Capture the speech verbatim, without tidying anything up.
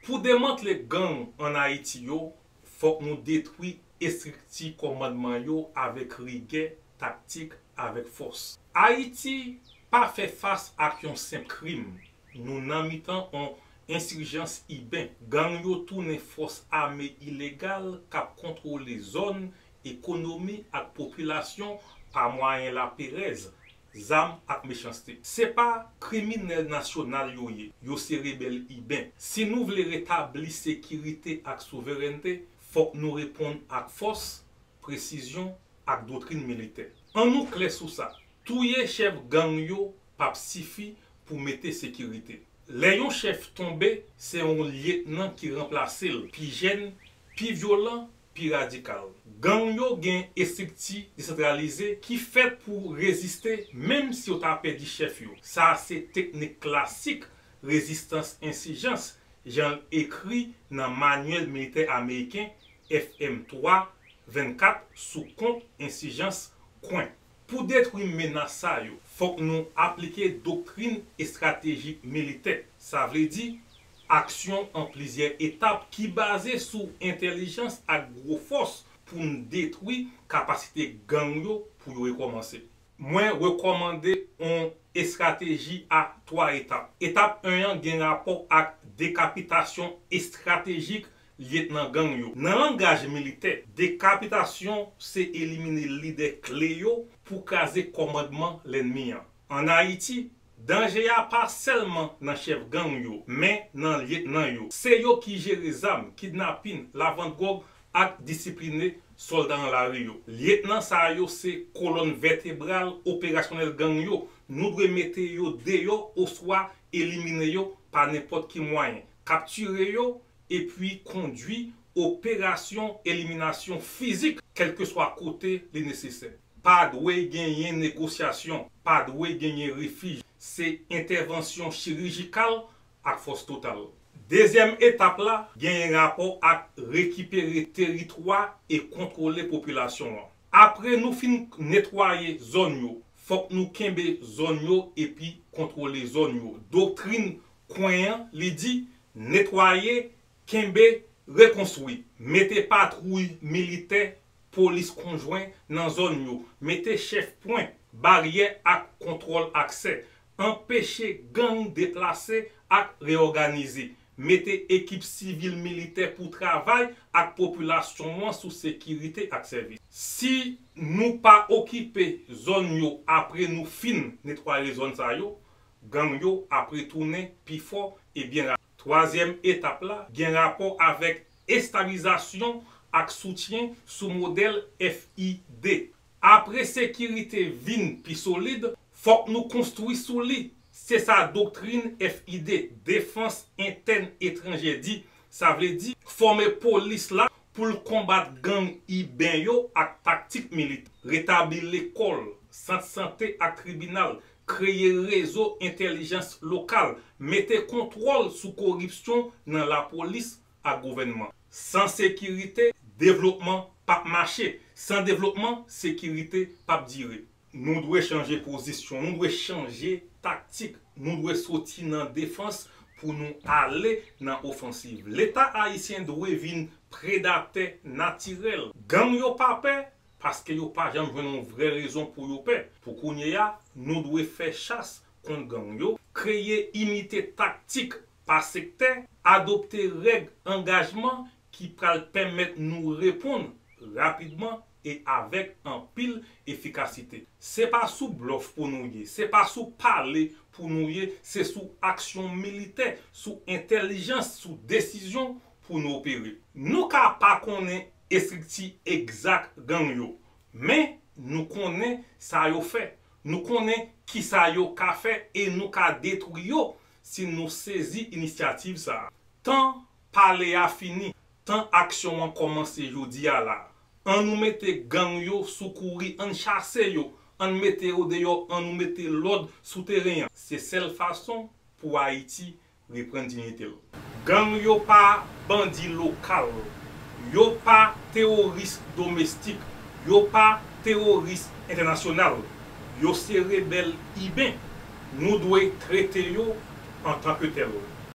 Pou demantle gang ann Ayiti yo, fòk nou detwi estrikti kòmandman yo avèk rigè, taktik, avèk fòs. Ayiti pa fè fas ak yon senp krim. Nou nan mitan yon ensijans iben. Gang yo tounen fòs ame ilegal k ap kontwole zòn, ekonomi ak popilasyon pa mwayen laperèz, zam ak mechanste. Se pa kriminèl nasyonal yo ye, yo se rebèl iben. Si nou vle retabli sekirite ak souverènte, fòk nou reponn ak fòs, presizyon ak doktrin militè. Ann nou klè sou sa, touye chèf gang yo p ap sifi pou mete sekirite. Lè yon chèf tonbe, se yon lyetnan ki ranplase l, pi jèn, pi vyolan, pi radikal. Gang yo gen estrikti desantralize ki fèt pou reziste menm si yo ta pèdi chèf yo. Sa a se teknik klasik rezistans ensijans, jan l ekri nan Manyèl Militè Ameriken F M twa vennkat sou kont ensijans kwen. Pou detwi menas sa yo, fòk nou aplike doktrin estratejik militè, sa vle di aksyon an plizyè etap ki baze sou entèlijans ak gwo fòs pou n detwi kapasite gang yo pou yo rekòmanse. Mwen rekòmande yon estrateji a twa etap. Etap en an gen rapò ak dekapitasyon estratejik lyetnan gang yo. Nan langaj militè, dekapitasyon se elimine lidè kle yo pou kraze kòmandman lènmi an. Ann Ayiti, danje a pa sèlman nan chèf gang yo, men nan lyetnan yo. Se yo ki jere zam, kidnapin, lavant dwòg ak disipline sòlda nan lari yo. Lyetnan sa yo se kolòn vètebral operasyonèl gang yo. Nou dwe mete yo deyò oswa elimine yo pa nenpòt ki mwayen. Kaptire yo epi kondui operasyon eliminasyon fizik, kèlkeswa kote li nesesè. Pa dwe genyen negosyasyon, pa dwe genyen refij. Se entèvansyon chirijikal ak fòs total. Dezyèm etap la genyen rapò ak rekipere teritwa e kontwole popilasyon an. Apre nou fin netwaye zòn yo, fòk nou kenbe zòn yo epi kontwole zòn yo. Doktrin kwen an, li di, netwaye, kenbe, rekonstwi. Mete patwouy militè, polis konjwen nan zòn yo. Mete chèf pwen, baryè ak kontwòl aksè. Anpeche gang deplase ak reyòganize. Mete ekip sivil militè pou travay ak popilasyon an sou sekirite ak sèvis. Si nou pa okipe zòn yo apre nou fin netwaye zòn sa yo, gang yo ap retounen pi fò e byen rapid. Twazyèm etap la gen rapò avèk estabilizasyon ak soutyen sou modèl F I D. Apre sekirite vin pi solid, fòk nou konstwi sou li. Se sa doktrin F I D, Defans Entèn Etranjè, di. Sa vle di, fòme polis la pou l konbat gang iben yo ak taktik militè, retabli lekòl, sant sante ak tribinal, kreye rezo entèlijans lokal, mete kontwòl sou koripsyon nan lapolis ak gouvènman. San sekirite, devlopman p ap mache. San devlopman, sekirite p ap dire. Nou dwe chanje pozisyon, nou dwe chanje taktik, nou dwe soti nan defans pou nou ale nan ofansiv. Leta ayisyen dwe vin predatè natirèl. Gang yo pa pè paske yo pa janm jwenn yon vrè rezon pou yo pè. Pou kounye a, nou dwe fè chas kont gang yo, kreye inite taktik pa sektè, adopte règ angajman ki pral pèmèt nou reponn rapidman e avèk anpil efikasite. Se pa sou blòf pou nou ye, se pa sou pale pou nou ye, se sou aksyon militè, sou entèlijans, sou desizyon pou nou opere. Nou ka pa konnen estrikti egzak gang yo, men nou konnen sa yo fè. Nou konnen kisa yo ka fè e nou ka detwi yo si nou sezi inisyativ sa a. Tan pale a fini, tan aksyon an kòmanse jodi a la. Ann nou mete gang yo sou kouri, ann chase yo, ann mete yo deyò, ann nou mete lòd sou teren an. Se sèl fason pou Ayiti reprann diyite l. Gang yo pa bandi lokal, yo pa teworis domestik, yo pa teworis entènasyonal, yo se rebèl iben. Nou dwe trete yo antanke tèl.